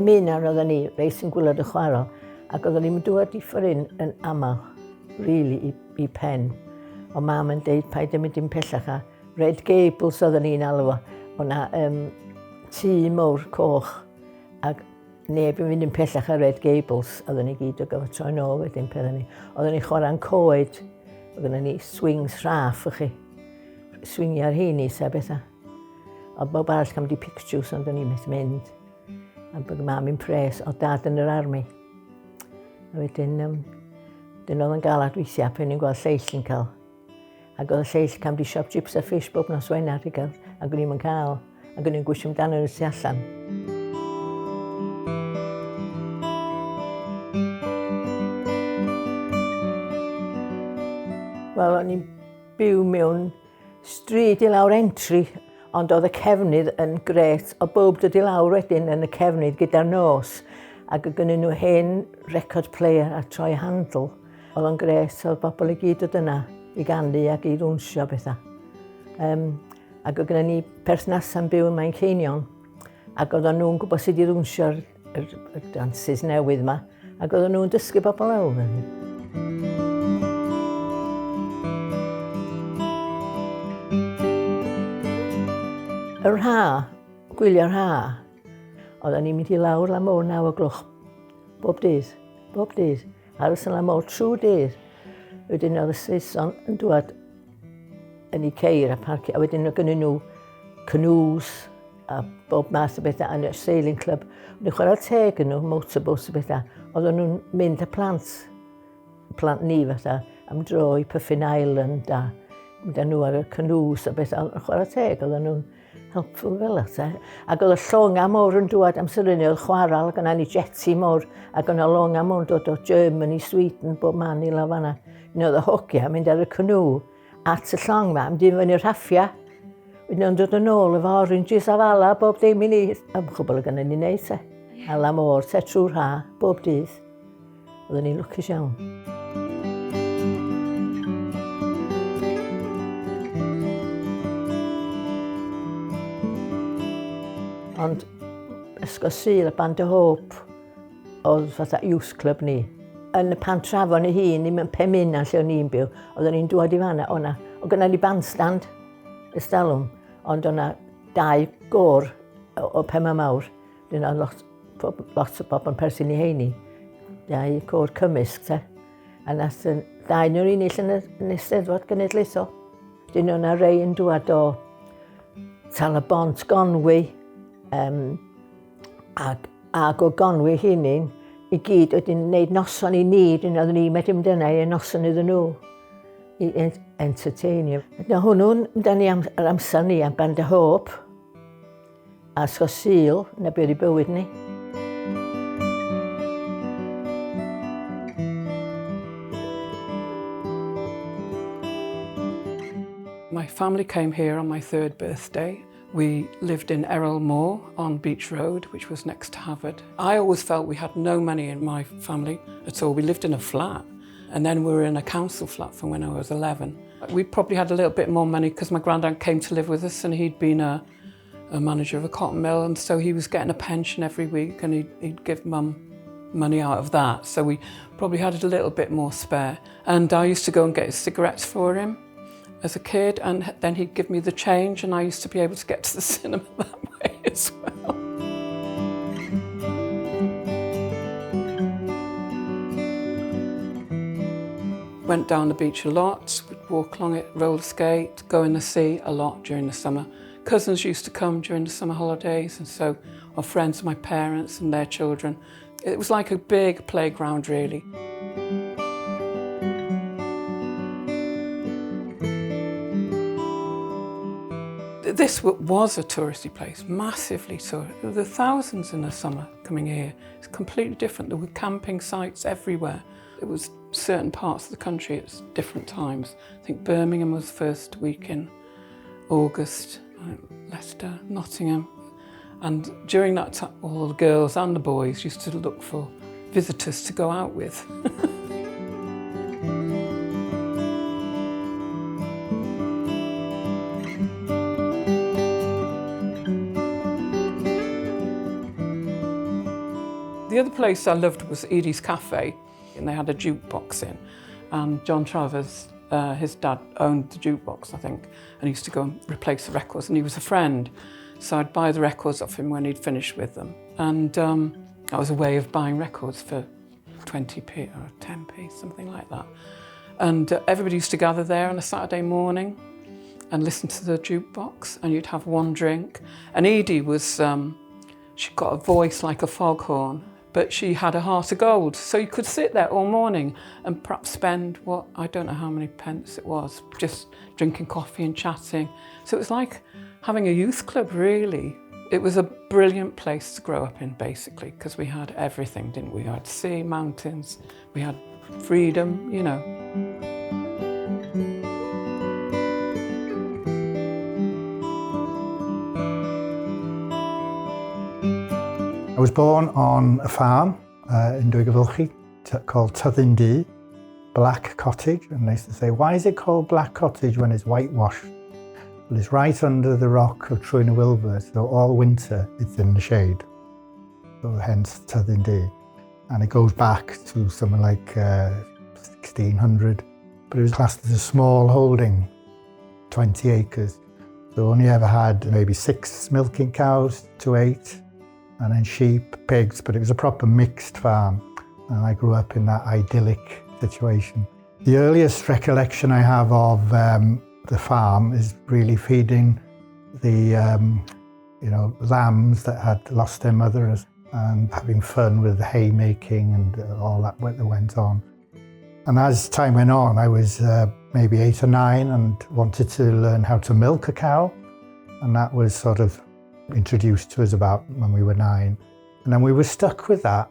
Penmyna oedden ni, reit yn gwylod y chwarel, ac oedden ni'n dŵad i ffwrdd yn aml, really, i, i pen. O mam yn deud paid â mynd dim pellach a Red Gables oedden ni'n alw fo. O'na um, tŷ mawr coch ac neb yn mynd yn pellach ar Red Gables. Oedden ni gyd o gofio troi nôl wedyn pe ni. Oedden ni'n chwarae'n coed. Oedden ni swings rhaff i chi. Swingio ar heini sa bethau. Oedd bob arall cam di pictures ond o'n i'n methu mynd. A bod mam yn pres, o dad yn yr army. A wedyn, um, dyn oedd yn galad weithiau pan ni'n gweld lleill yn cael. Ac oedd y lleill cam di siop chips a fish bob nos Wener i gael, ac o'n i'n cael. Ac o'n i'n gwisio amdano nhw tu allan. Wel, o'n i'n byw mewn Stryd i lawr entry, ond oedd y cefnydd yn grêt. Oedd bob dod i lawr wedyn yn y cefnydd gyda'r nos, ac oedd gynnyn nhw hen record player a troi handle. Oedd o'n grêt, oedd bobl i gyd dod yna i ganu ac i ddwnsio bethau. Um, ac oedd gyda ni perthnasau'n byw yn Manceinion, ac oedden nhw'n gwybod sut i ddwnsio'r yr, y dances newydd yma, ac oedden nhw'n dysgu bobl lawr. Yr ha, gwylio'r ha, oedden ni'n mynd i lawr la môr 9 o gloch bob dydd, bob dydd, aros yn la môr trwy dydd. Wedyn oedd y Saeson yn dŵad yn eu ceir a parcio, a wedyn oedd gynnu nhw canoes a bob math o bethau, a sailing club. O'n i'n chwarae teg yn nhw, motorboats a bethau. Oedden nhw'n mynd â plant, plant ni fatha, am dro i Puffin Island a mynd â nhw ar y canoes a bethau. Ond chwarae teg, oedden nhw'n helpful fel yna. Ac oedd y llonga mawr yn dŵad amser hynny, oedd chwaral, ac yna ni jetty mawr, ac yna longa mawr yn dod o Germany, Sweden, bob man i lawr fanna. Wedyn oedd y hogia mynd ar y canoe at y llong ma, mynd i fyny'r rhaffia. Wedyn o'n dod yn ôl efo oranges a fala, bob dim i ni. Am chwbl o gynnu ni wneud te. Ala môr te trwy'r ha, bob dydd. Oedden ni'n lwcus iawn. Ond Ysgol Sul a Band o Hope oedd fatha youth club ni. Yn y Pantrafon ei hun, ddim yn Pemuna lle o'n i'n byw, oedden ni'n dŵad i fanna, o'na, o gynna ni bandstand ystalwm, ond o'na dau gôr o, o Pema Mawr, dyna lot, lot o bobl yn perthyn i heini, dau côr cymysg te. A nath y ddau nhw'n ennill yn y, yn y Steddfod Genedlaethol. Dyn o'na rei yn dŵad o Tal-y-bont, Gonwy, um, Ac, ac o Gonwy hunin, i gyd wedi wneud noson i ni, dyn oeddwn ni medru mynd yna i noson iddyn nhw i entertainio. Na hwnnw'n amdani am, yr amser ni am Band y Hope a Ysgol Sul, na beth i bywyd ni. My family came here on my third birthday. We lived in Errol Moor on Beach Road, which was next to Havard. I always felt we had no money in my family at all. We lived in a flat, and then we were in a council flat from when I was 11. We probably had a little bit more money because my granddad came to live with us and he'd been a, a manager of a cotton mill, and so he was getting a pension every week and he'd, he'd give mum money out of that. So we probably had a little bit more spare. And I used to go and get his cigarettes for him as a kid, and then he'd give me the change, and I used to be able to get to the cinema that way as well. Went down the beach a lot, would walk along it, roller skate, go in the sea a lot during the summer. Cousins used to come during the summer holidays, and so our friends, my parents and their children. It was like a big playground, really. This was a touristy place, massively so. There were thousands in the summer coming here. It's completely different. There were camping sites everywhere. It was certain parts of the country at different times. I think Birmingham was first week in August, Leicester, Nottingham. And during that time, all the girls and the boys used to look for visitors to go out with. The other place I loved was Edie's Cafe, and they had a jukebox in. And John Travers, his dad owned the jukebox, I think, and he used to go and replace the records, and he was a friend. So I'd buy the records off him when he'd finished with them. And that was a way of buying records for 20p or 10p, something like that. And everybody used to gather there on a Saturday morning and listen to the jukebox, and you'd have one drink. And Edie was, she got a voice like a foghorn, but she had a heart of gold. So you could sit there all morning and perhaps spend what, I don't know how many pence it was, just drinking coffee and chatting. So it was like having a youth club, really. It was a brilliant place to grow up in, basically, because we had everything, didn't we? We had sea, mountains, we had freedom, you know. I was born on a farm in Dwygyfylchi called Tyddyn Du, Black Cottage. And they used to say, why is it called Black Cottage when it's whitewashed? Well, it's right under the rock of Trwyn y Wylfa, so all winter it's in the shade. So hence Tyddyn Du. And it goes back to something like 1600, but it was classed as a small holding, 20 acres. So only ever had maybe 6 milking cows to 8, and then sheep, pigs, but it was a proper mixed farm. And I grew up in that idyllic situation. The earliest recollection I have of the farm is really feeding the lambs that had lost their mothers and having fun with the haymaking and all that that went on. And as time went on, I was maybe 8 or 9 and wanted to learn how to milk a cow. And that was sort of introduced to us about when we were 9. And then we were stuck with that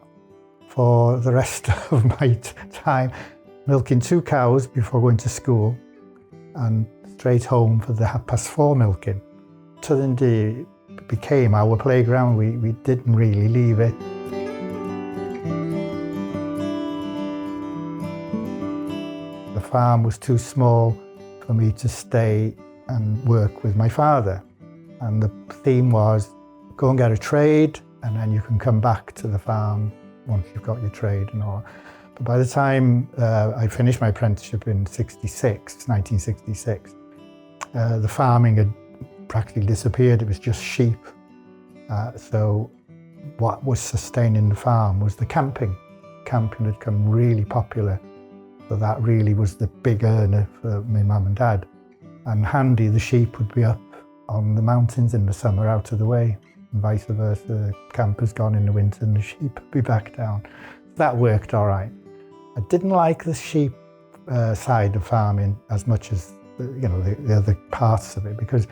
for the rest of my time, milking 2 cows before going to school and straight home for the 4:30 milking. Tyddyn Du became our playground. We didn't really leave it. The farm was too small for me to stay and work with my father. And the theme was, go and get a trade, and then you can come back to the farm once you've got your trade and all. But by the time I finished my apprenticeship in 1966, the farming had practically disappeared. It was just sheep. So what was sustaining the farm was the camping. Camping had come really popular. So that really was the big earner for my mum and dad. And handy, the sheep would be up on the mountains in the summer out of the way, and vice versa. The camper's gone in the winter and the sheep would be back down. That worked all right. I didn't like the sheep side of farming as much as the other parts of it, because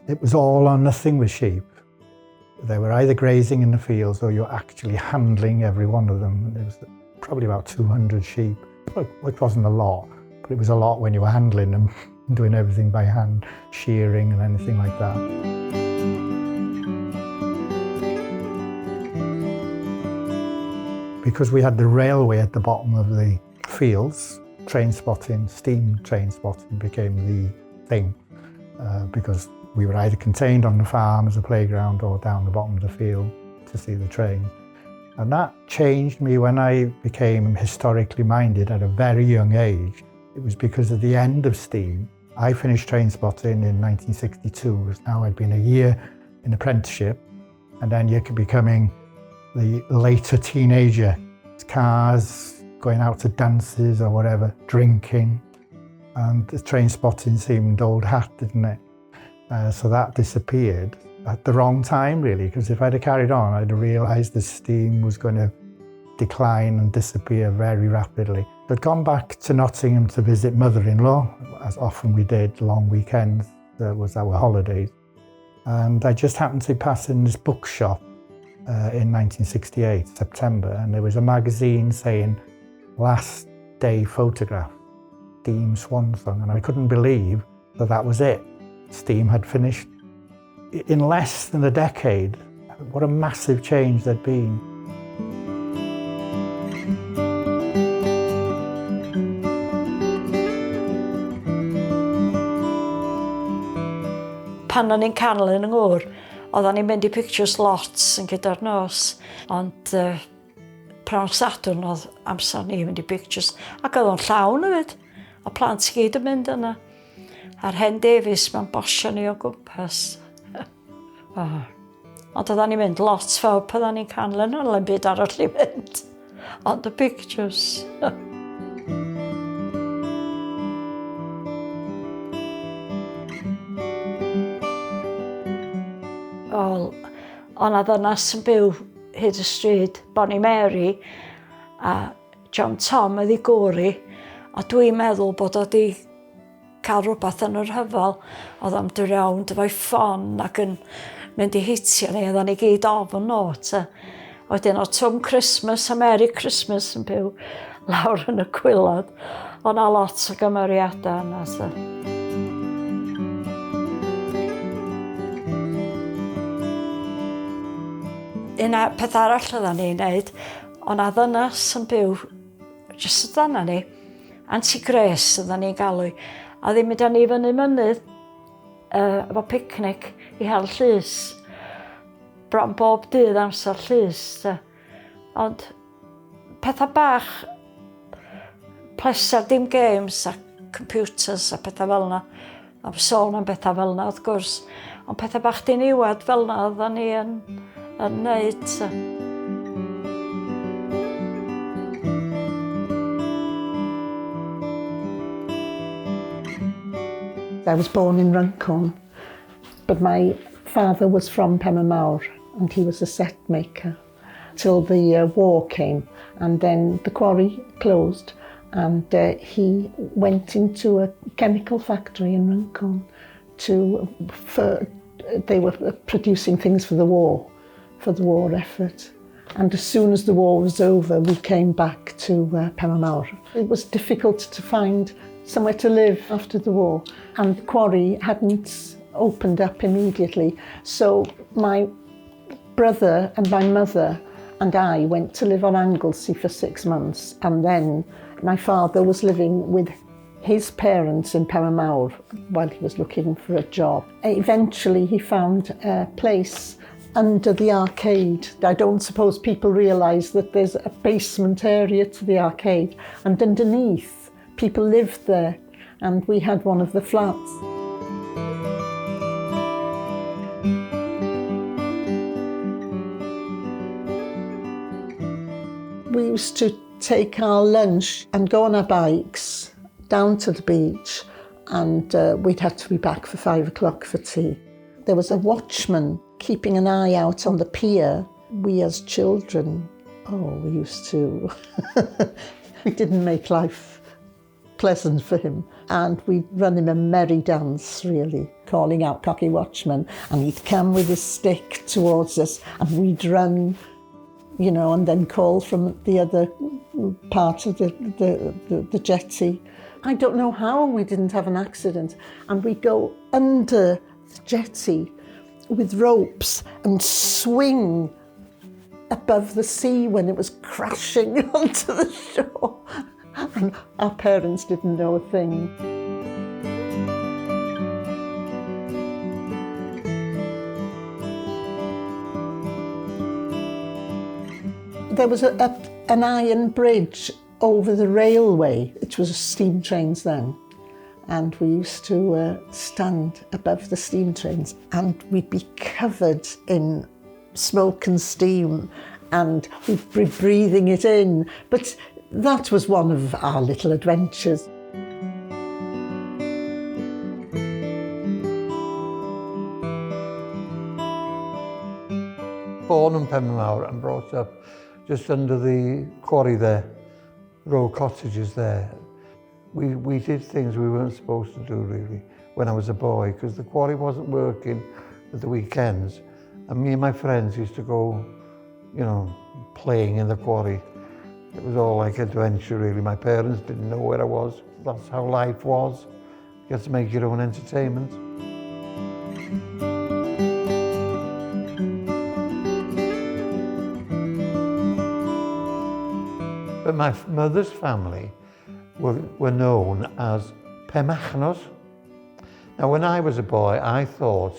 it was all or nothing with sheep. They were either grazing in the fields or you're actually handling every one of them. And there was probably about 200 sheep, which wasn't a lot, but it was a lot when you were handling them, doing everything by hand, shearing and anything like that. Because we had the railway at the bottom of the fields, train spotting, steam train spotting became the thing, because we were either contained on the farm as a playground or down the bottom of the field to see the trains. And that changed me when I became historically minded at a very young age. It was because of the end of steam. I finished train spotting in 1962. Now I'd been a year in apprenticeship, and then you're becoming the later teenager. Cars, going out to dances or whatever, drinking. And the train spotting seemed old hat, didn't it? So that disappeared at the wrong time, really, because if I'd have carried on, I'd have realised the steam was going to decline and disappear very rapidly. I'd gone back to Nottingham to visit mother-in-law, as often we did, long weekends, that was our holidays. And I just happened to pass in this bookshop in 1968, September, and there was a magazine saying, last day photograph, Steam Swan Song, and I couldn't believe that that was it. Steam had finished. In less than a decade, what a massive change there'd been. Pan o'n i'n canol yn yng ngwr, oedden ni'n mynd i pictures lots yn gyda'r nos, ond Prawn Sadwrn oedd amser ni mynd i pictures. Ac oedd o'n llawn hefyd. A plant i gyd yn mynd yna. A'r hen Davies mae'n bosio ni o gwmpas. Oh. Ond oedden ni'n mynd lot fawr pan oedden ni'n canlyn, ond ddim byd arall i fynd. Ond y pictures. Wel, o'na ddynas yn byw hyd y stryd, Bonnie Mary, a John Tom oedd ei gŵr hi, a dwi'n meddwl bod o di cael rhywbeth yn yr rhyfel, oedd o'n dod rownd efo'i ffon ac yn mynd i hitio ni, oedden ni gyd ofn o, te. Wedyn oedd Tom Christmas a Merry Christmas yn byw lawr yn y gwylod. Oedd na lot o gymeriadau yna, te. Un peth arall oedden ni'n neud, oedd na ddynas yn byw jyst o dan ni, Auntie Grace oedden ni'n galw hi, a ddim mynd â ni fyny mynydd uh, efo picnic i hel llys. Bron bob dydd amser llys. Ta. Ond pethau bach, pleser, dim games a computers a pethau fel yna. Am sôn am bethau fel yna, wrth gwrs. Ond pethau bach diniwed fel yna oedden ni yn, yn neud. Ta. I was born in Runcorn, but my father was from Penmaenmawr and he was a set maker till the war came, and then the quarry closed and he went into a chemical factory in Runcorn they were producing things for the war, for the war effort. And as soon as the war was over, we came back to Penmaenmawr. It was difficult to find somewhere to live after the war, and the quarry hadn't opened up immediately. So my brother and my mother and I went to live on Anglesey for 6 months, and then my father was living with his parents in Penmaenmawr while he was looking for a job. Eventually he found a place under the arcade. I don't suppose people realise that there's a basement area to the arcade, and underneath people lived there, and we had one of the flats. We used to take our lunch and go on our bikes down to the beach, and we'd have to be back for 5 o'clock for tea. There was a watchman keeping an eye out on the pier. We as children, oh, we used to, we didn't make life pleasant for him, and we'd run him a merry dance, really, calling out Cocky Watchman, and he'd come with his stick towards us, and we'd run, you know, and then call from the other part of the jetty. I don't know how we didn't have an accident, and we'd go under the jetty with ropes and swing above the sea when it was crashing onto the shore. And our parents didn't know a thing. There was an iron bridge over the railway, which was steam trains then. And we used to stand above the steam trains, and we'd be covered in smoke and steam, and we'd be breathing it in. But that was one of our little adventures. Born in Penmaenmawr and brought up just under the quarry there, row cottages there. We did things we weren't supposed to do, really, when I was a boy, because the quarry wasn't working at the weekends. And me and my friends used to go, you know, playing in the quarry. It was all like adventure, really. My parents didn't know where I was. That's how life was. You had to make your own entertainment. But my mother's family were known as Penmachnos. Now, when I was a boy, I thought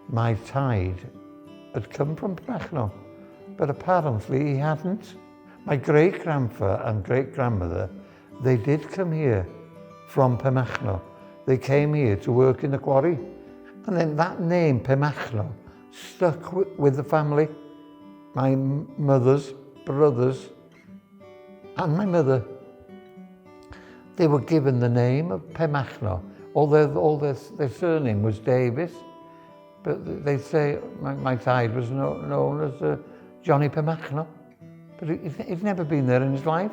my tide had come from Penmachno, but apparently he hadn't. My great-grandfather and great-grandmother, they did come here from Penmachno. They came here to work in the quarry. And then that name, Penmachno, stuck with the family. My mother's brothers and my mother, they were given the name of Penmachno. Although all their surname was Davis, but they say my dad was known as Johnny Penmachno. But he'd never been there in his life.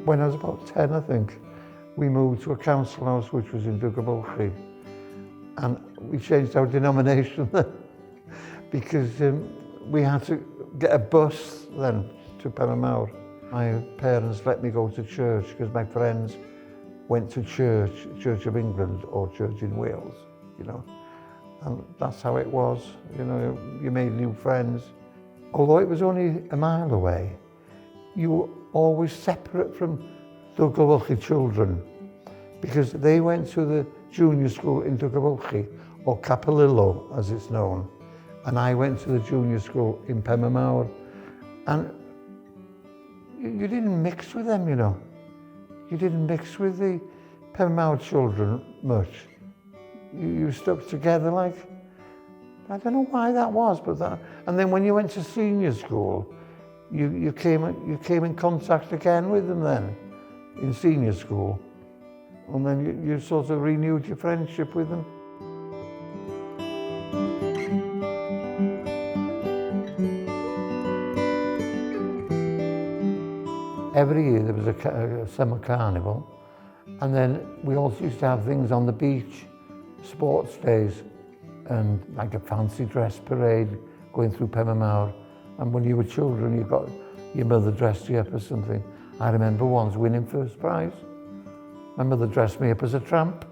When I was about 10, I think, we moved to a council house which was in Dwygyfylchi. And we changed our denomination then because we had to get a bus then to Penmaenmawr. My parents let me go to church because my friends went to church, Church of England or Church in Wales, you know. And that's how it was, you know, you made new friends. Although it was only a mile away, you were always separate from Dwygyfylchi children because they went to the junior school in Dwygyfylchi, or Capelillo as it's known, and I went to the junior school in Penmaenmawr. And you didn't mix with them, you know. You didn't mix with the Penmaenmawr children much. You stuck together like, I don't know why that was, but that. And then when you went to senior school, you came in contact again with them then, in senior school. And then you sort of renewed your friendship with them. Every year there was a summer carnival, and then we also used to have things on the beach, sports days, and like a fancy dress parade going through Penmaenmawr. And when you were children, you got your mother dressed you up or something. I remember once winning first prize. My mother dressed me up as a tramp.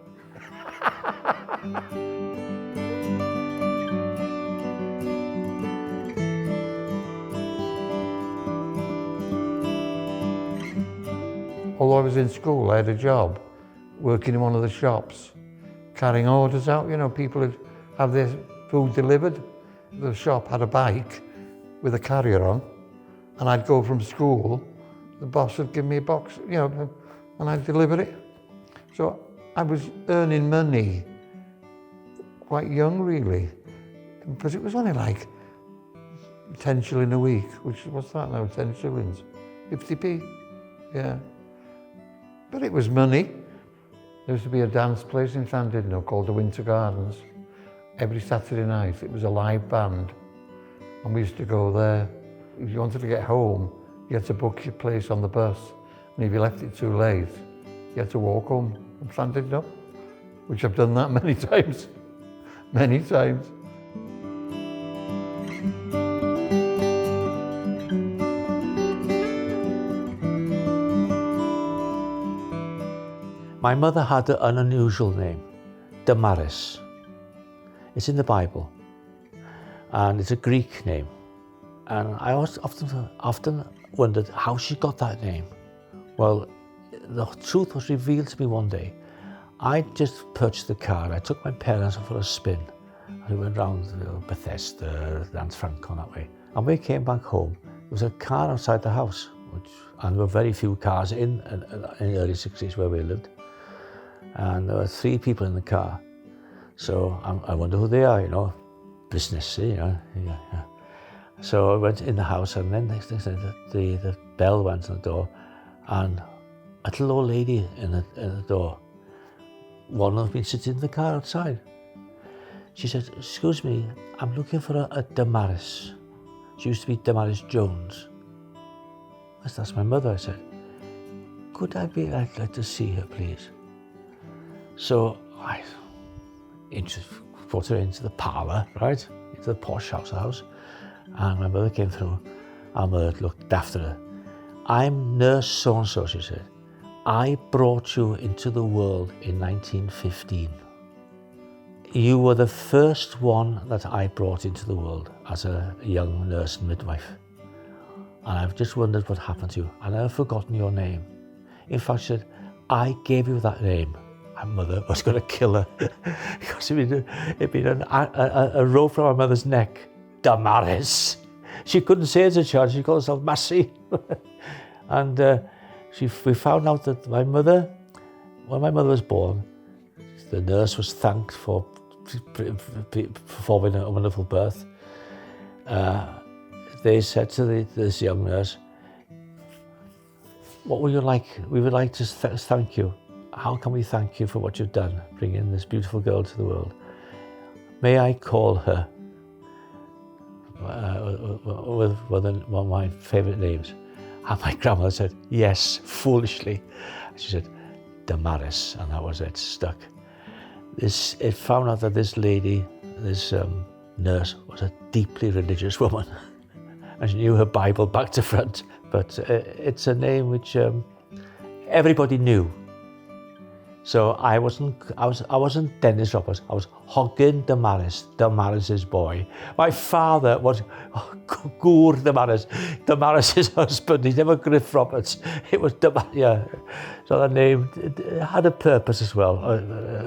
Although I was in school, I had a job working in one of the shops, carrying orders out. You know, people would have their food delivered. The shop had a bike with a carrier on, and I'd go from school, the boss would give me a box, you know, and I'd deliver it. So I was earning money quite young, really, because it was only like 10 shilling a week, which, what's that now, 10 shillings? 50p, yeah. But it was money. There used to be a dance place in Llandudno called the Winter Gardens. Every Saturday night, it was a live band, and we used to go there. If you wanted to get home, you had to book your place on the bus, and if you left it too late, you had to walk home from Llandudno, which I've done that many times, many times. My mother had an unusual name, Damaris. It's in the Bible, and it's a Greek name. And I often wondered how she got that name. Well, the truth was revealed to me one day. I just purchased the car. I took my parents for a spin. And we went round Bethesda, Llanfranco that way. And we came back home. There was a car outside the house, and there were very few cars in the early 60s where we lived. And there were three people in the car. So I wonder who they are, you know, business, you know. Yeah, yeah. So I went in the house, and then next thing the bell went on the door, and a little old lady in the door. One of them had been sitting in the car outside. She said, "Excuse me, I'm looking for a Damaris." She used to be Damaris Jones. I said, "That's my mother," I said. "Could I be, I'd like to see her, please." So I brought her into the parlour, right? Into the posh house, the house. And my mother came through, and my mother looked after her. "I'm Nurse so-and-so," she said. "I brought you into the world in 1915. You were the first one that I brought into the world as a young nurse and midwife. And I've just wondered what happened to you, and I've forgotten your name. In fact," she said, "I gave you that name. My mother was going to kill her because it'd been, it'd been an, a, a, a rope from my mother's neck. Damaris. She couldn't say it as a child. She called herself Massey. and uh, she, we found out that my mother, when my mother was born, the nurse was thanked for performing a wonderful birth. Uh, they said to the, this young nurse, what would you like? We would like to th thank you. How can we thank you for what you've done, bringing this beautiful girl to the world? May I call her uh, with, with one of my favourite names? And my grandmother said, yes, foolishly. She said, Damaris, and that was it, stuck. This, it found out that this lady, this um, nurse, was a deeply religious woman. and she knew her Bible back to front. But uh, it's a name which um, everybody knew. So I wasn't, I, was, I wasn't Dennis Roberts, I was Hogan Damaris, Damaris's boy. My father was Gŵr Damaris, Damaris's husband. He's never Griff Roberts. It was Damaris, yeah. So that name had a purpose as well. Uh,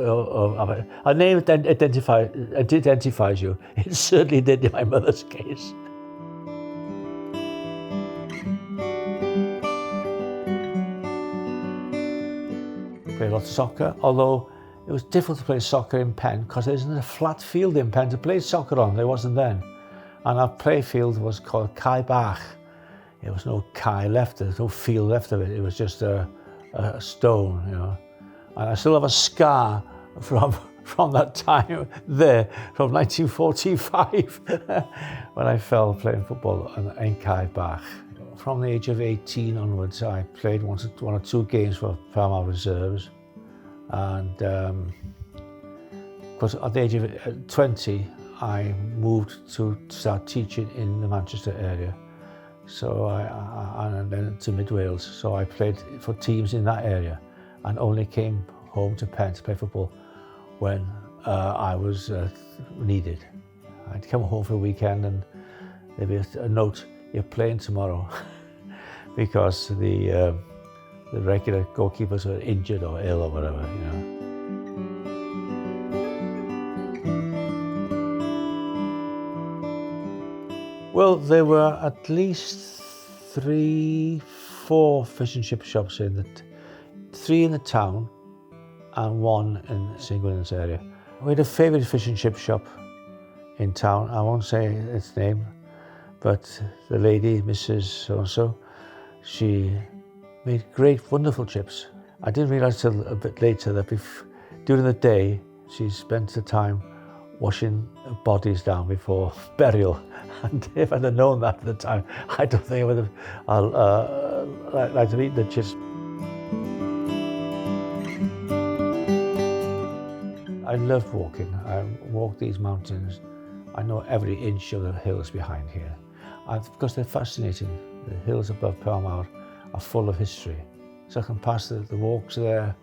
uh, uh, a name identify, identifies you. It certainly did in my mother's case. Play a lot of soccer, although it was difficult to play soccer in Penn because there isn't a flat field in Penn to play soccer on. There wasn't then. And our play field was called Kai Bach. There was no Kai left, there was no field left of it. It was just a, a stone, you know. And I still have a scar from, from that time there, from 1945, when I fell playing football in Kai Bach. From the age of 18 onwards, I played one, one or two games for Parma Reserves. And um, because at the age of uh, 20, I moved to start teaching in the Manchester area. So I, I and then to Mid Wales. So I played for teams in that area and only came home to Penn to play football when uh, I was uh, needed. I'd come home for a weekend and there'd be a, a note, you're playing tomorrow, because the, uh, the regular goalkeepers were injured or ill or whatever, you know. Well, there were at least three, four fish and chip shops in the, three in the town and one in St. Gwynan's area. We had a favourite fish and chip shop in town. I won't say its name, but the lady, Mrs. So-and-so, she made great, wonderful chips. I didn't realise till a bit later that during the day, she spent the time washing bodies down before burial. And if I'd have known that at the time, I don't think I would have I'll, uh, liked to have eaten the chips. I love walking. I walk these mountains. I know every inch of the hills behind here. And because they're fascinating. The hills above Palmar are full of history. So I can pass the, the walks there.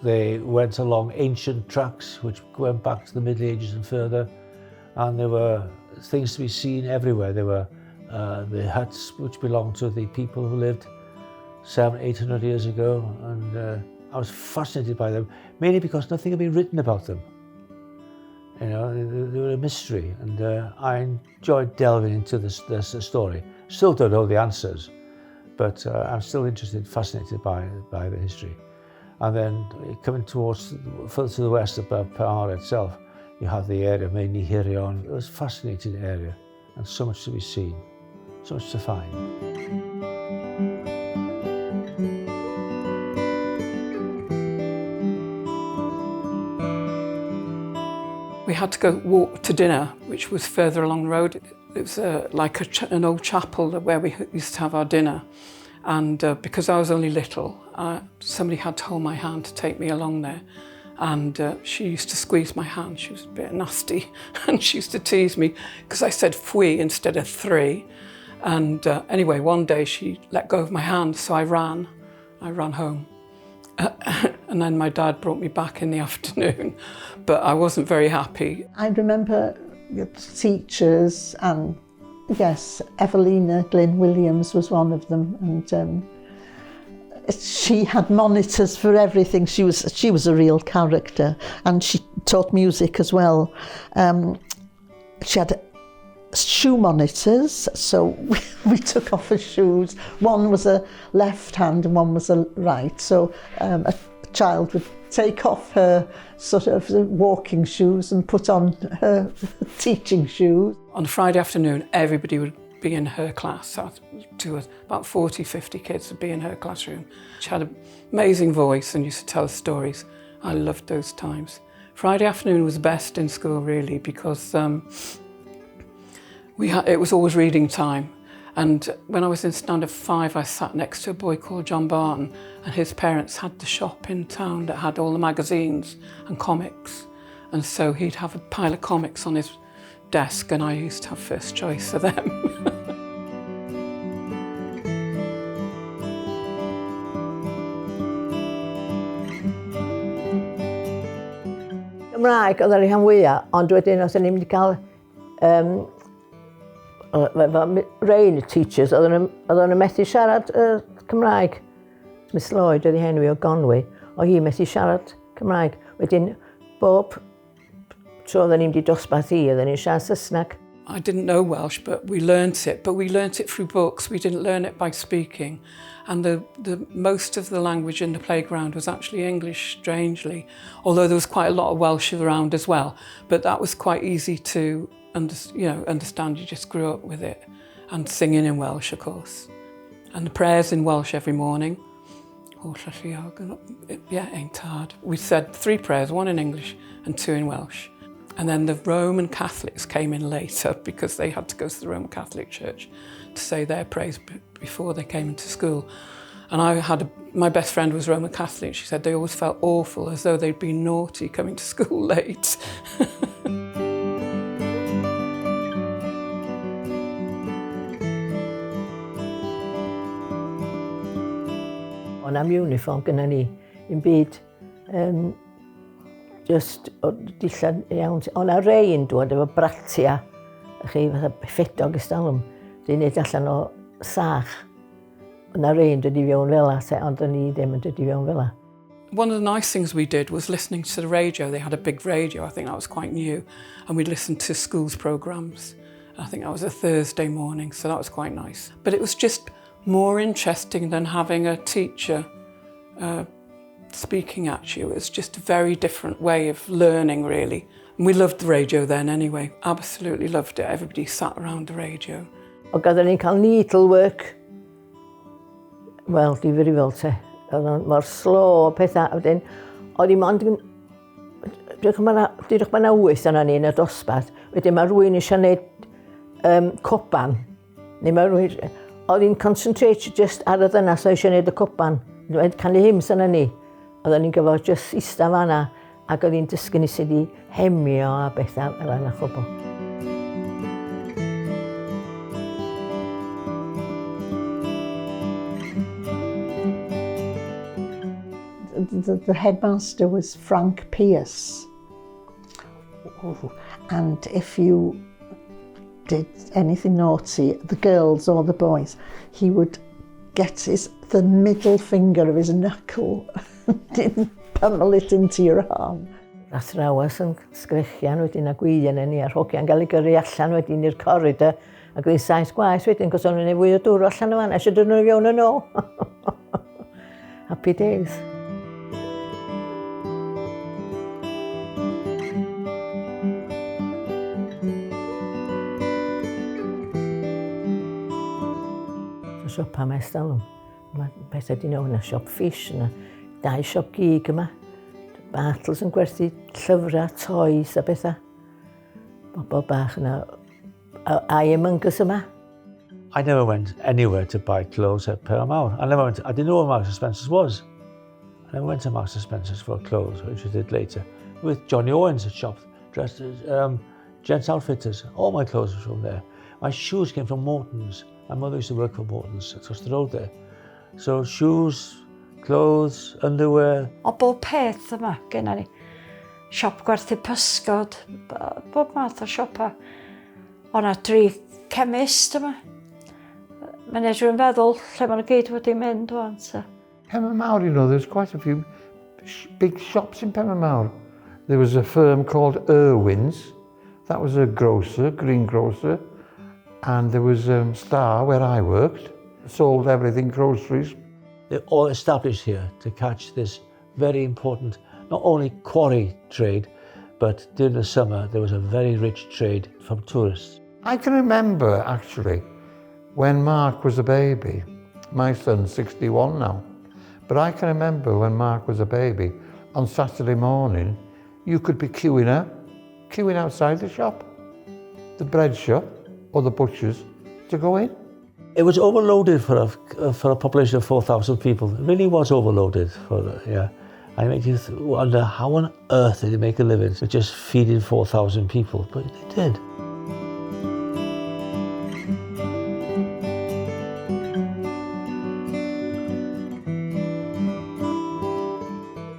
They went along ancient tracks which went back to the Middle Ages and further. And there were things to be seen everywhere. There were uh, the huts which belonged to the people who lived seven, 800 years ago. And uh, I was fascinated by them, mainly because nothing had been written about them. You know, they, they were a mystery, and uh, I enjoyed delving into this, this story. Still don't know the answers, but uh, I'm still interested, fascinated by, by the history. And then coming towards, further to the west above Pahar itself, you have the area of Meini Hirion. It was a fascinating area and so much to be seen, so much to find. We had to go walk to dinner, which was further along the road. It was uh, like a ch an old chapel where we used to have our dinner. And uh, because I was only little, uh, somebody had to hold my hand to take me along there. And uh, she used to squeeze my hand. She was a bit nasty. And she used to tease me because I said fui instead of three. And uh, anyway, one day she let go of my hand, so I ran. I ran home. and then my dad brought me back in the afternoon, but I wasn't very happy. I remember the teachers and yes, Evelina Glyn Williams was one of them and um, She had monitors for everything. She was a real character, and she taught music as well. She had shoe monitors, so we took off her shoes. One was a left hand and one was a right, so a child would take off her sort of walking shoes and put on her teaching shoes. On Friday afternoon, everybody would be in her class. To about 40, 50 kids would be in her classroom. She had an amazing voice and used to tell us stories. I loved those times. Friday afternoon was best in school, really, because it was always reading time. And when I was in Standard 5, I sat next to a boy called John Barton, and his parents had the shop in town that had all the magazines and comics. And so he'd have a pile of comics on his desk, and I used to have first choice of them. Cymraeg oedd yr rhan fwyaf, ond wedyn oedden ni'n mynd i gael rain teachers, oedden nhw'n methu siarad Cymraeg. Miss Lloyd oedd ei henwi o Gonwy, oedd hi methu siarad Cymraeg. Wedyn, bob tro oedden ni'n mynd i dosbarth hi, oedden ni'n siarad Saesneg. I didn't know Welsh, but we learnt it. But we learnt it through books. We didn't learn it by speaking. And the most of the language in the playground was actually English, strangely, although there was quite a lot of Welsh around as well. But that was quite easy to understand. You just grew up with it. And singing in Welsh, of course. And the prayers in Welsh every morning. Yeah, ain't hard. We said 3 prayers, 1 in English and 2 in Welsh. And then the Roman Catholics came in later because they had to go to the Roman Catholic Church to say their prayers before they came into school. And I had my best friend was Roman Catholic. She said they always felt awful, as though they'd been naughty coming to school late. O'n am uniform gyda ni, yn byd, just o dillad iawn. O'n a rei yn dod efo bratia, chi, fatha ffedog ystalwm, dwi'n neud allan o sach. O'n a rei yn dod i fewn fel 'a, ond o'n i ddim yn dod i fewn fel 'a. One of the nice things we did was listening to the radio. They had a big radio, I think that was quite new, and we'd listen to schools programmes. I think that was a Thursday morning, so that was quite nice. But it was just more interesting than having a teacher speaking at you. It was just a very different way of learning, really. And we loved the radio then anyway, absolutely loved it. Everybody sat around the radio. O gadden ni'n cael needlework. Wel, difrifol te. Oedd o'n mor slo pethau. A wedyn, oedd hi mond yn... Dwch ma' 'na 8 yna ni yn y dosbarth. Wedyn mae rhywun eisiau gwneud coban. Neu mae rhywun... Oedd hi'n concentrate just ar y ddynas oedd eisiau gwneud y coban. Canu hymns yna ni. Oedden ni'n gyfod just ista fan'na ac oedd hi'n dysgu ni sut i hemio a bethau fel yna chwbl. The headmaster was Frank Pierce. Ooh, and if you did anything naughty, the girls or the boys, he would get the middle finger of his knuckle and pummel it into your arm. Athrawes yn sgrechian wedyn a gweiddi ni a'r hogiau'n cael ei gyrru allan wedyn i'r corridor ac oedd hi'n 7 gwaith wedyn, cos o'n nhw'n fwy o dŵr allan o fan, eisiau dod nhw i fewn yn ôl. Happy days. Siopa yma estalwm. Mae pethau di newid, yna siop fish, yna 2 siop gig yma. Bartles yn gwerthu llyfrau, toys a bethau. Bobl bach yna. Ironmongers yma. I never went anywhere to buy clothes at Pêl Mawr. I never went, I didn't know where Marks and Spencer's was. I never went to Marks and Spencer's for clothes, which I did later. With Johnny Owens at shop, dressed as Gents Outfitters. All my clothes were from there. My shoes came from Morton's. My mother used to work for Morton's across the road there. So shoes, clothes, underwear. O bob peth yma genna ni. Siop gwerthu pysgod, bob math o siopa. O na 3 chemist yma. Mae'n edrych yn feddwl lle maen nhw gyd wedi mynd wan. Penmaenmawr, you know, there's quite a few big shops in Penmaenmawr. There was a firm called Irwin's. That was a grocer, greengrocer. And there was Star, where I worked, sold everything, groceries. They're all established here to catch this very important, not only quarry trade, but during the summer there was a very rich trade from tourists. I can remember, actually, when Mark was a baby. My son's 61 now. But I can remember when Mark was a baby, on Saturday morning, you could be queuing outside the shop, the bread shop or the butcher's, to go in. It was overloaded for a population of 4,000 people. It really was overloaded. Yeah. I make you wonder how on earth did they make a living with just feeding 4,000 people, but they did.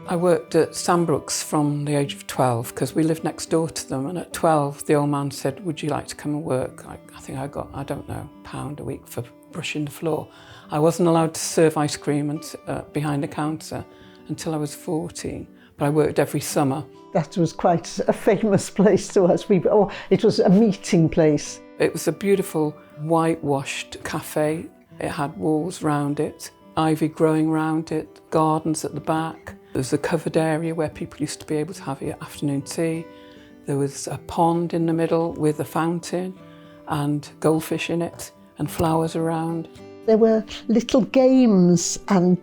I worked at Sambrook's from the age of 12 because we lived next door to them, and at 12 the old man said, would you like to come and work? I think I got, I don't know, £1 a week for brushing the floor. I wasn't allowed to serve ice cream and, behind the counter until I was 14, but I worked every summer. That was quite a famous place to us. It was a meeting place. It was a beautiful whitewashed cafe. It had walls round it, ivy growing round it, gardens at the back. There was a covered area where people used to be able to have afternoon tea. There was a pond in the middle with a fountain and goldfish in it and flowers around. There were little games and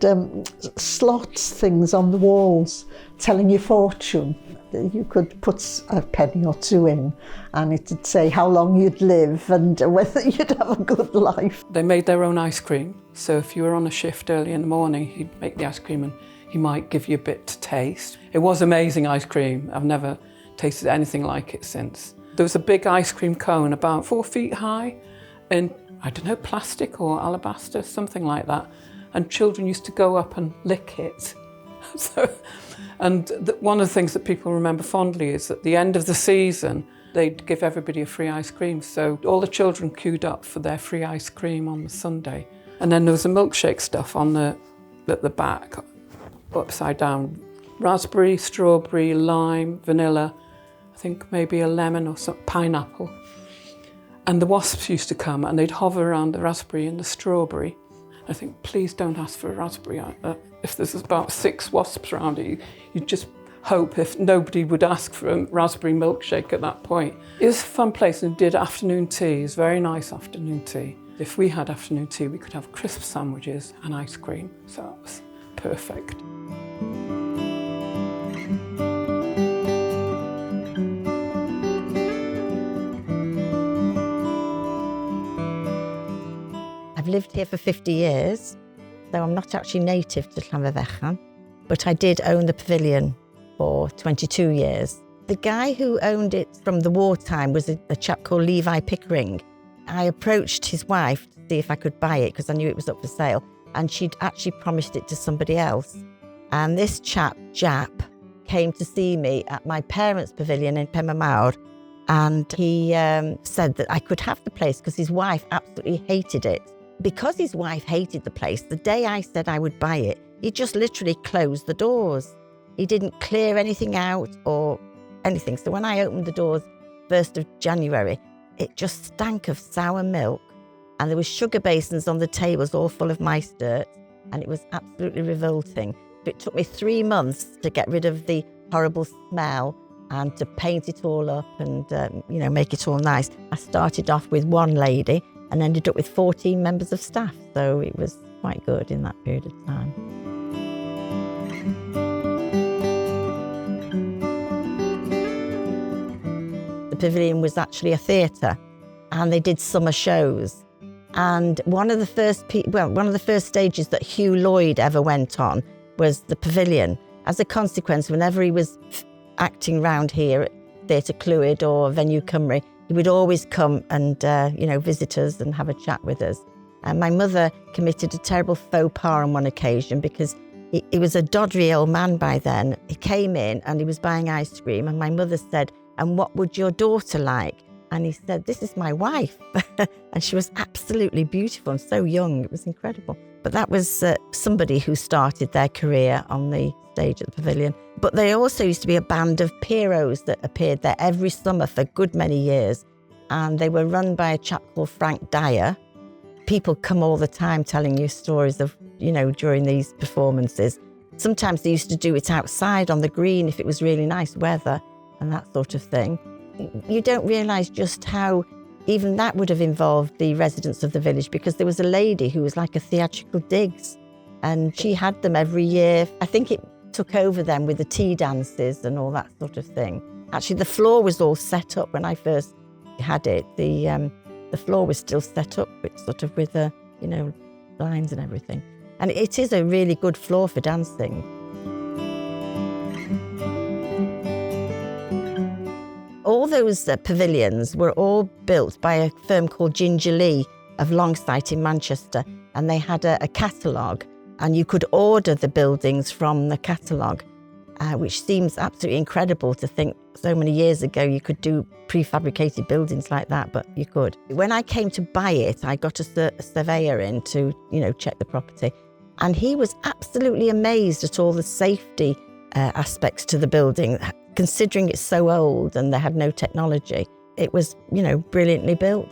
slots things on the walls telling your fortune. You could put a penny or two in and it'd say how long you'd live and whether you'd have a good life. They made their own ice cream. So if you were on a shift early in the morning, he'd make the ice cream and he might give you a bit to taste. It was amazing ice cream. I've never tasted anything like it since. There was a big ice cream cone about 4 feet high in, I don't know, plastic or alabaster, something like that. And children used to go up and lick it. One of the things that people remember fondly is at the end of the season, they'd give everybody a free ice cream. So all the children queued up for their free ice cream on the Sunday. And then there was a milkshake stuff on at the back, upside down. Raspberry, strawberry, lime, vanilla, I think maybe a lemon or some pineapple. And the wasps used to come and they'd hover around the raspberry and the strawberry. I think, please don't ask for a raspberry. If there's about 6 wasps around it, you'd just hope if nobody would ask for a raspberry milkshake at that point. It was a fun place and did afternoon tea. It was very nice afternoon tea. If we had afternoon tea, we could have crisp sandwiches and ice cream. So that was perfect. I've lived here for 50 years, though I'm not actually native to Llanfairfechan, but I did own the pavilion for 22 years. The guy who owned it from the wartime was a chap called Levi Pickering. I approached his wife to see if I could buy it because I knew it was up for sale, and she'd actually promised it to somebody else. And this chap, Jap, came to see me at my parents' pavilion in Penmaenmawr, and he said that I could have the place because his wife absolutely hated it. Because his wife hated the place, the day I said I would buy it, he just literally closed the doors. He didn't clear anything out or anything. So when I opened the doors 1st of January, it just stank of sour milk, and there was sugar basins on the tables all full of mice dirt, and it was absolutely revolting. It took me 3 months to get rid of the horrible smell and to paint it all up and you know, make it all nice. I started off with one lady and ended up with 14 members of staff, so it was quite good in that period of time. The pavilion was actually a theatre, and they did summer shows. And one of the first one of the first stages that Hugh Lloyd ever went on was the pavilion. As a consequence, whenever he was acting round here at Theatre Clwyd or Venue Cymru, he would always come and you know, visit us and have a chat with us. And my mother committed a terrible faux pas on one occasion because he was a doddery old man by then. He came in and he was buying ice cream, and my mother said, "And what would your daughter like?" And he said, "This is my wife." And she was absolutely beautiful and so young. It was incredible. But that was somebody who started their career on the stage at the pavilion. But there also used to be a band of Pierrots that appeared there every summer for a good many years. And they were run by a chap called Frank Dyer. People come all the time telling you stories of, you know, during these performances. Sometimes they used to do it outside on the green if it was really nice weather and that sort of thing. You don't realise just how even that would have involved the residents of the village, because there was a lady who was like a theatrical digs and she had them every year. I think it took over then with the tea dances and all that sort of thing. Actually, the floor was all set up when I first had it. The floor was still set up with sort of with the, you know, lines and everything. And it is a really good floor for dancing. All those pavilions were all built by a firm called Ginger Lee of Longsight in Manchester, and they had a catalogue, and you could order the buildings from the catalogue, which seems absolutely incredible to think so many years ago you could do prefabricated buildings like that, but you could. When I came to buy it, I got a surveyor in to, you know, check the property, and he was absolutely amazed at all the safety aspects to the building, considering it's so old and they had no technology. It was, you know, brilliantly built.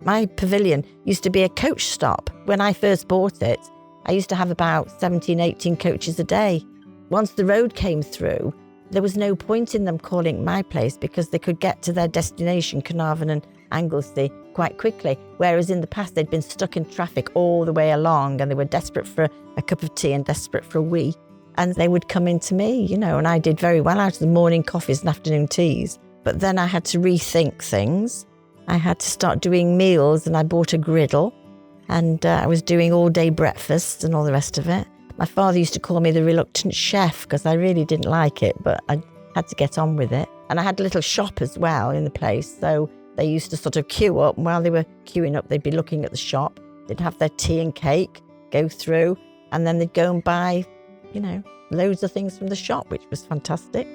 My pavilion used to be a coach stop. When I first bought it, I used to have about 17, 18 coaches a day. Once the road came through, there was no point in them calling my place because they could get to their destination, Caernarfon and Anglesey, quite quickly. Whereas in the past, they'd been stuck in traffic all the way along and they were desperate for a cup of tea and desperate for a wee. And they would come in to me, you know, and I did very well out of the morning coffees and afternoon teas. But then I had to rethink things. I had to start doing meals and I bought a griddle and I was doing all-day breakfasts and all the rest of it. My father used to call me the reluctant chef because I really didn't like it, but I had to get on with it. And I had a little shop as well in the place, so they used to sort of queue up, and while they were queuing up, they'd be looking at the shop. They'd have their tea and cake, go through, and then they'd go and buy, you know, loads of things from the shop, which was fantastic.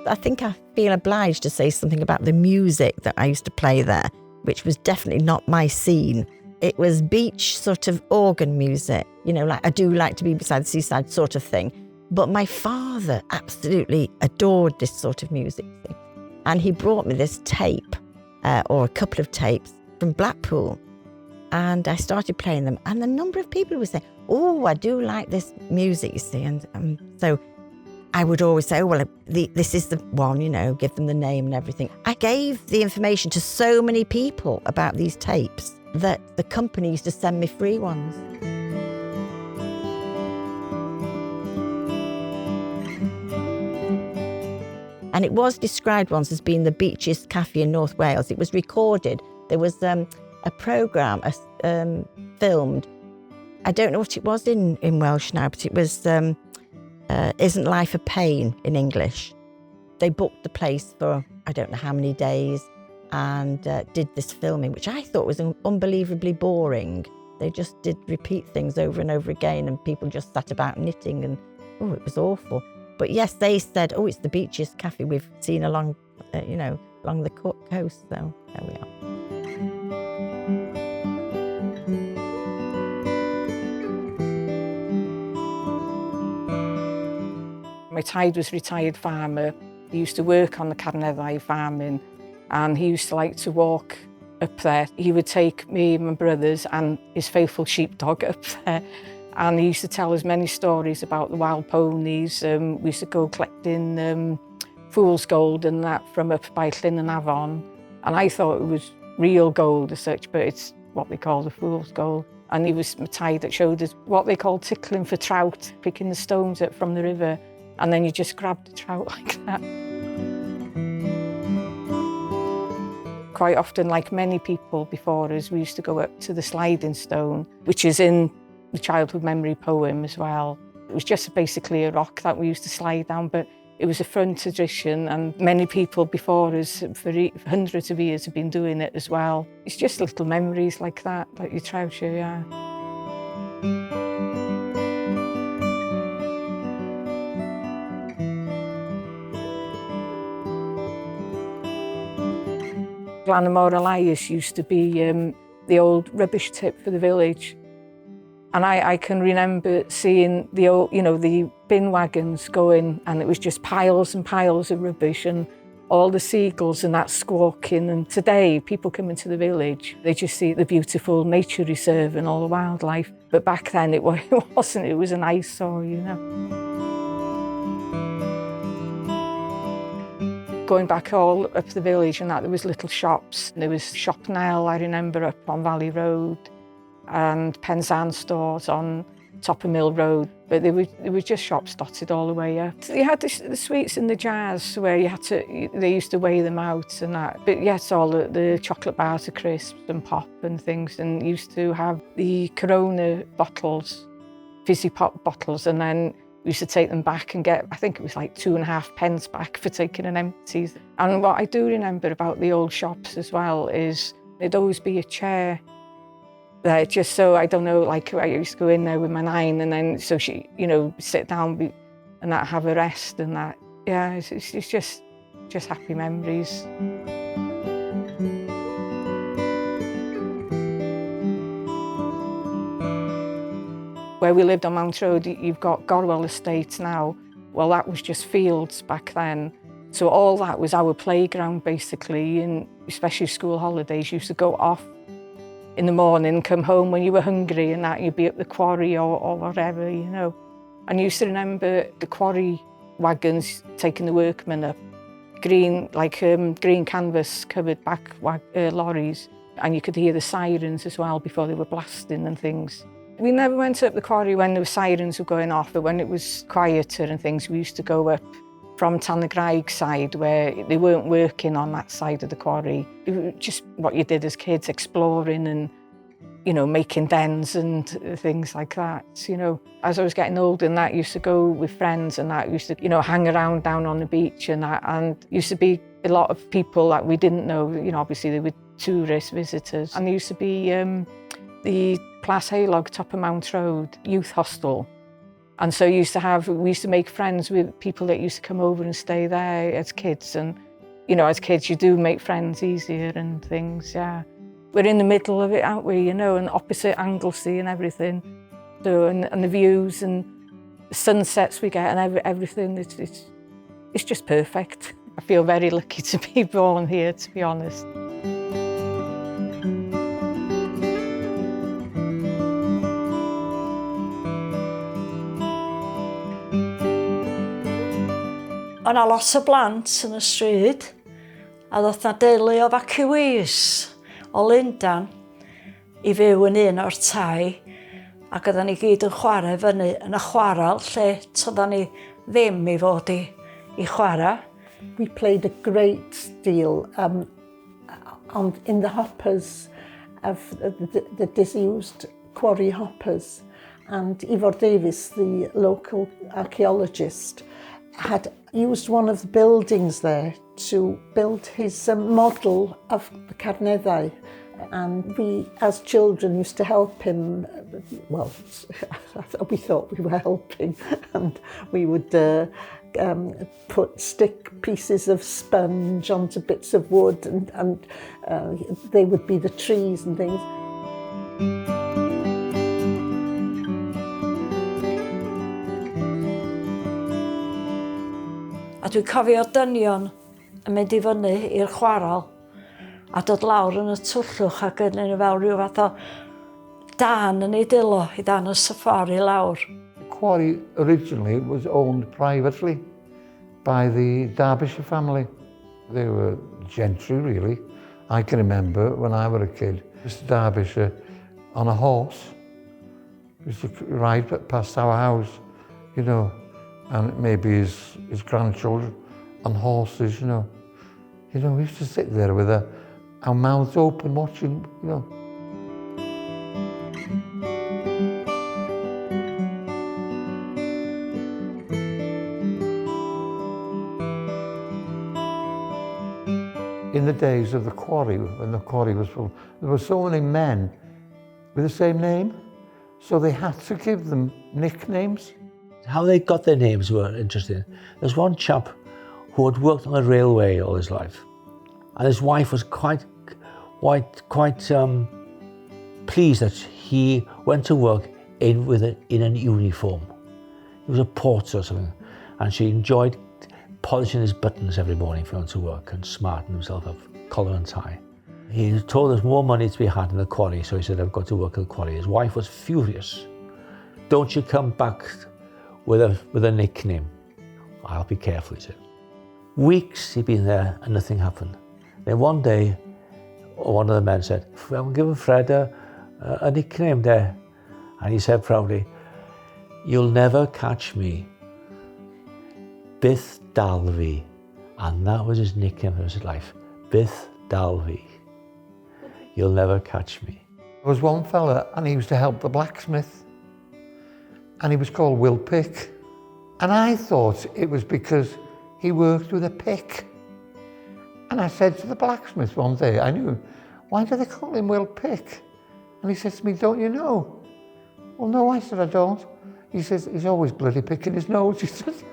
I think I feel obliged to say something about the music that I used to play there, which was definitely not my scene. It was beach sort of organ music, you know, like I do like to be beside the seaside sort of thing. But my father absolutely adored this sort of music. And he brought me this tape, or a couple of tapes from Blackpool. And I started playing them. And the number of people who were saying, oh, I do like this music, you see. And so I would always say, oh, well, this is the one, you know, give them the name and everything. I gave the information to so many people about these tapes that the company used to send me free ones. And it was described once as being the beachiest cafe in North Wales. It was recorded. There was a programme filmed. I don't know what it was in Welsh now, but it was Isn't Life a Pain in English. They booked the place for I don't know how many days and did this filming, which I thought was unbelievably boring. They just did repeat things over and over again, and people just sat about knitting, and oh, it was awful. But yes, they said, oh, it's the beachiest cafe we've seen along, you know, along the coast. So there we are. My taid was a retired farmer. He used to work on the Carneddau farming, and he used to like to walk up there. He would take me and my brothers and his faithful sheepdog up there, and he used to tell us many stories about the wild ponies. We used to go collecting fool's gold and that from up by Llyn and Afon, and I thought it was real gold as such, but it's what they call the fool's gold. And he was my taid that showed us what they call tickling for trout, picking the stones up from the river, and then you just grab the trout like that. Quite often, like many people before us, we used to go up to the sliding stone, which is in the childhood memory poem as well. It was just basically a rock that we used to slide down, but it was a fun tradition, and many people before us for hundreds of years have been doing it as well. It's just little memories like that that you treasure, yeah. Glanymor Elias used to be the old rubbish tip for the village. And I can remember seeing the old, you know, the bin wagons going, and it was just piles and piles of rubbish and all the seagulls and that squawking. And today, people come into the village, they just see the beautiful nature reserve and all the wildlife. But back then, it wasn't, it was an eyesore, you know. Going back all up the village and that, there was little shops. There was Shop Nell, I remember, up on Valley Road, and Penzance stores on top of Mill Road. But there were just shops dotted all the way up. You had the sweets in the jars where you had to, they used to weigh them out and that. But yes, all the chocolate bars of crisps and pop and things, and used to have the Corona bottles, fizzy pop bottles, and then we used to take them back and get, I think it was like 2.5 pence back for taking an empty. And what I do remember about the old shops as well is there'd always be a chair there, just so, I don't know, like I used to go in there with my nine and then, so she, you know, sit down and that, have a rest and that. Yeah, it's just happy memories. Where we lived on Mount Road, you've got Gorwell Estate now. Well, that was just fields back then. So all that was our playground, basically, and especially school holidays, you used to go off in the morning, come home when you were hungry and that, you'd be up the quarry or whatever, you know. And you used to remember the quarry wagons taking the workmen up, green, like green canvas covered back lorries, and you could hear the sirens as well before they were blasting and things. We never went up the quarry when the sirens were going off, but when it was quieter and things, we used to go up from Tanygraig side where they weren't working on that side of the quarry. It was just what you did as kids, exploring and, you know, making dens and things like that. You know, as I was getting older and that, used to go with friends and that, used to, you know, hang around down on the beach and that, and used to be a lot of people that we didn't know, you know, obviously they were tourist visitors. And there used to be the Plas Heulog, top of Mount Road youth hostel. And so we used to make friends with people that used to come over and stay there as kids. And, you know, as kids, you do make friends easier and things, yeah. We're in the middle of it, aren't we, you know, and opposite Anglesey and everything. So, and the views and the sunsets we get and everything, it's just perfect. I feel very lucky to be born here, to be honest. O'na lot o blant yn y stryd, a ddoth na deulu o evacuees o Lundan i fyw yn un o'r tai, ac oedden ni gyd yn chwarae fyny yn y chwarel lle toedden ni ddim i fod i chwarae. We played a great deal in the hoppers of the disused quarry hoppers, and Ivor Davies, the local archaeologist, had used one of the buildings there to build his model of the Carneddau. And we, as children, used to help him. Well, we thought we were helping, and we would put stick pieces of sponge onto bits of wood, and they would be the trees and things. A dwi'n cofio dynion yn mynd i fyny i'r chwarel a dod lawr yn y twllwch ac yn nhw fel rhyw fath o dan yn ei dilo i dan y safari lawr. The quarry originally was owned privately by the Derbyshire family. They were gentry, really. I can remember when I was a kid, Mr. Derbyshire on a horse used to ride past our house, you know, and maybe his grandchildren on horses, you know. You know, we used to sit there with our mouths open watching, you know. In the days of the quarry, when the quarry was full, there were so many men with the same name, so they had to give them nicknames. How they got their names were interesting. There's one chap who had worked on the railway all his life, and his wife was quite quite pleased that he went to work in an uniform. He was a porter or something, and she enjoyed polishing his buttons every morning if he went to work and smarten himself up, collar and tie. He was told there's more money to be had in the quarry, so he said, I've got to work in the quarry. His wife was furious. Don't you come back with a nickname. I'll be careful, he said. Weeks he'd been there and nothing happened. Then one day, one of the men said, I'm giving Fred a nickname there. And he said proudly, you'll never catch me. Byth dal fi. And that was his nickname for his life. Byth dal fi. You'll never catch me. There was one fella and he used to help the blacksmith. And he was called Will Pick. And I thought it was because he worked with a pick. And I said to the blacksmith one day, I knew him, why do they call him Will Pick? And he said to me, don't you know? Well, no, I said, I don't. He says, he's always bloody picking his nose, he says.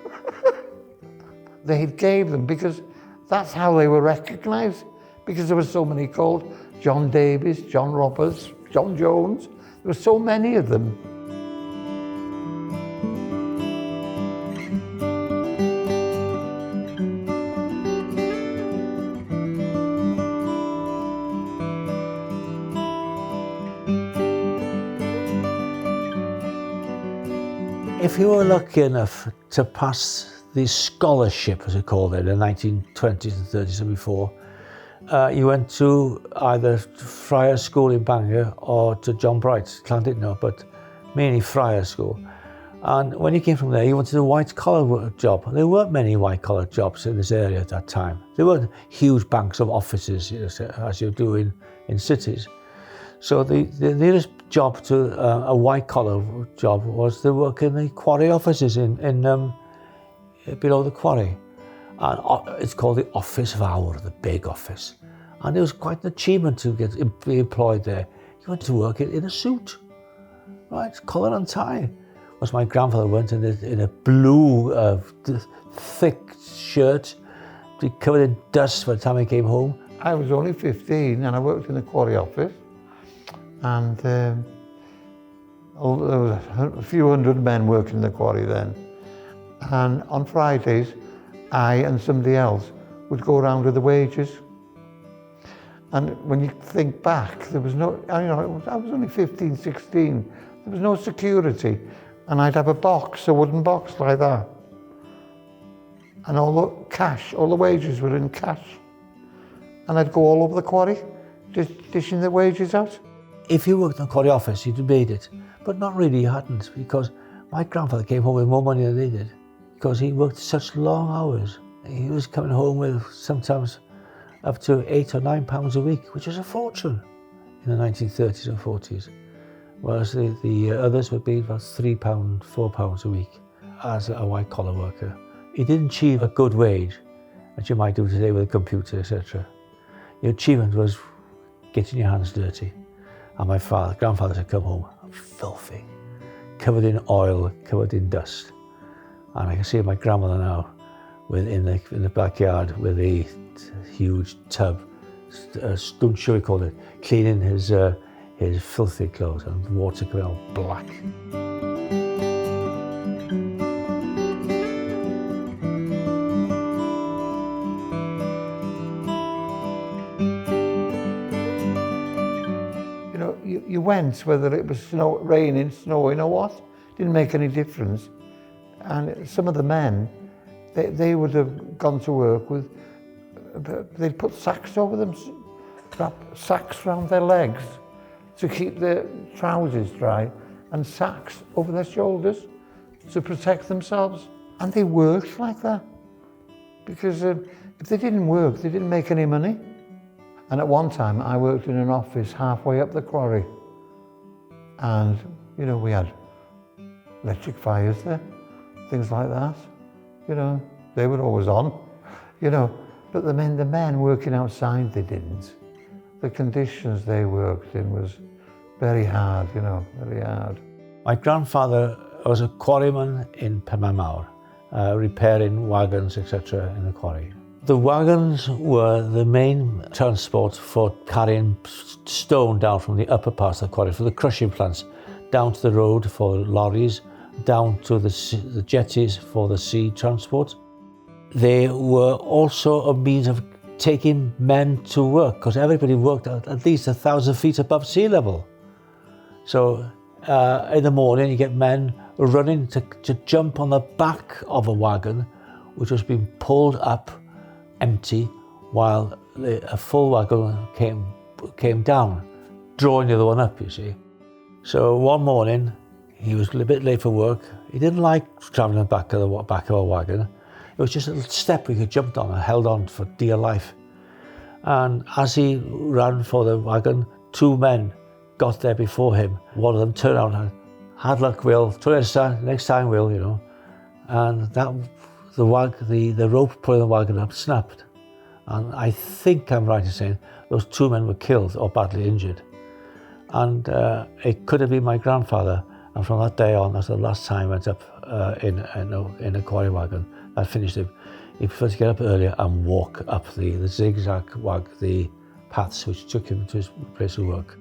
They gave them because that's how they were recognised, because there were so many called John Davies, John Roberts, John Jones. There were so many of them. If you were lucky enough to pass the scholarship, as they called it, in the 1920s and 30s and before, you went to either Friars School in Bangor or to John Bright, Llandudno, but mainly Friars School. And when you came from there, you wanted a white-collar job. There weren't many white-collar jobs in this area at that time. There weren't huge banks of offices, you know, as you do in cities. So the nearest job to a white-collar job was to work in the quarry offices in below the quarry. And it's called the Office Fawr, the big office. And it was quite an achievement to be employed there. You went to work in a suit, right, collar and tie. Whereas my grandfather went in a blue, thick shirt, covered in dust by the time he came home. I was only 15 and I worked in the quarry office. And there was a few hundred men working in the quarry then. And on Fridays, I and somebody else would go around with the wages. And when you think back, there was no, you know, I was only 15, 16. There was no security. And I'd have a box, a wooden box like that. And all the cash, all the wages were in cash. And I'd go all over the quarry, just dishing the wages out. If you worked in the quarry office, you'd have made it. But not really, you hadn't, because my grandfather came home with more money than they did, because he worked such long hours. He was coming home with sometimes up to £8 or £9 a week, which was a fortune in the 1930s and 40s. Whereas the others would be about £3, £4 a week as a white-collar worker. He didn't achieve a good wage, as you might do today with a computer, etc. Your achievement was getting your hands dirty. And my grandfather had come home filthy, covered in oil, covered in dust. And I can see my grandmother now in the backyard with a huge tub, stuncher we called it, cleaning his filthy clothes and water coming out black. You went, whether it was snow, raining, snowing or what, didn't make any difference. And some of the men, they would have gone to work with, they'd put sacks over them, wrap sacks round their legs to keep their trousers dry, and sacks over their shoulders to protect themselves. And they worked like that, because if they didn't work, they didn't make any money. And at one time, I worked in an office halfway up the quarry. And, you know, we had electric fires there, things like that. You know, they were always on, you know. But the men working outside, they didn't. The conditions they worked in was very hard, you know, very hard. My grandfather was a quarryman in Penmaenmawr, repairing wagons, etc., in the quarry. The wagons were the main transport for carrying stone down from the upper parts of the quarry, for the crushing plants, down to the road for lorries, down to the jetties for the sea transport. They were also a means of taking men to work, because everybody worked at least 1,000 feet above sea level. So in the morning, you get men running to jump on the back of a wagon, which was being pulled up empty, while a full wagon came down, drawing the other one up, you see. So one morning, he was a bit late for work. He didn't like travelling the back of a wagon. It was just a little step we could jumped on and held on for dear life. And as he ran for the wagon, two men got there before him. One of them turned around and "Hard luck, Will. Next time, Will," you know. And that the rope pulling the wagon up snapped. And I think I'm right in saying those two men were killed or badly injured. And it could have been my grandfather. And from that day on, that's the last time I went up in a quarry wagon. That finished him. He preferred to get up earlier and walk up the zigzag the paths which took him to his place of work.